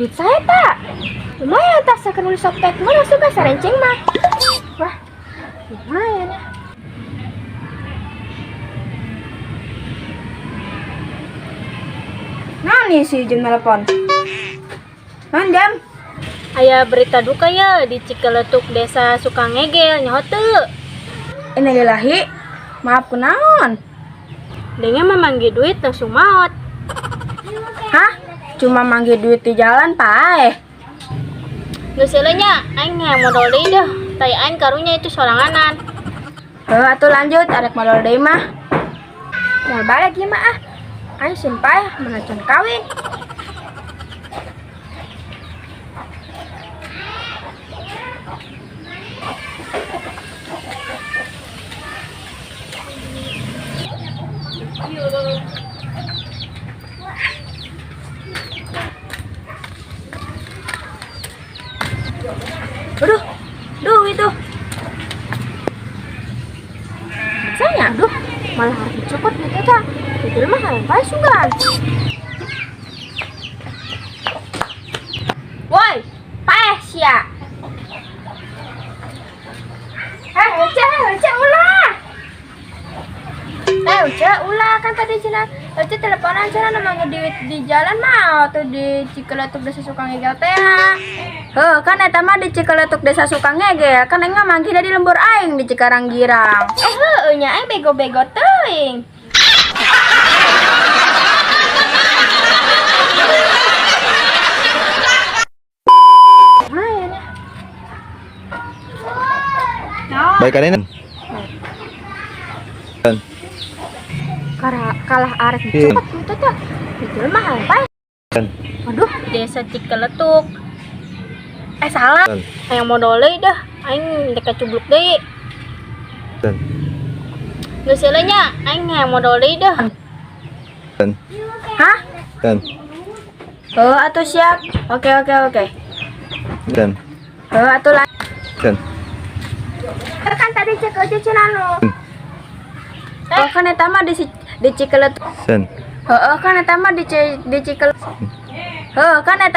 Duit saya tak? Lumayan tak sakan beli softtek mana suka sarenceng mah. Wah, lumayan ya. Nah nih si Jun telepon. Nah, jam. Aya berita duka ya di Cikeletuk, Desa Sukangegel, nyaho teu? Innalillahi. Maaf, kunaon? Denge mah manggih duit langsung maot. Hah? Cuma manggih duit di jalan, paeh. Geus heula nya, aing hayang modal deui deh. Tai aing karunya itu soranganan. Heuh, atuh lanjut, arek modal deui mah. Mau balik ieu mah ah. Aing sieun paeh mana can kawin. Aduh, duit tuh. Saya, aduh, malah harus dicopot gitu tak. Itu mah hayang paeh sugan. Woi, paeh sia. Eh, Uca, Uca, ulah. Eh, Uca, ulah kan tadi cenah Uca teleponan cenah namanya duit di jalan mah atau di Cikeletuk, Desa Sukangegel teh. Heuh, kan eta mah di Cikeletuk, Desa Sukangegel, kan aing mah manggih di lembur aing di Cikarang Girang. Eh, heueuh nya, aing bego-bego teuing. Lumayan ya. Baik kan ini? Kalah arek dicopot gitu tuh. Itu mah hayang paeh. Waduh, Desa Cikeletuk. Eh salah. Hayang modal deui dah. Aing dek kacubluk deui. Geus heula nya, aing hayang modal deui dah. Hah? Oh, atuh siap. Oke. Oh, atuh lah. Kan tadi cek aja cenah nu. Oh, kan eta mah di Cikeletuk. Heeh, kan eta mah di Cikeletuk. Heeh, kan eta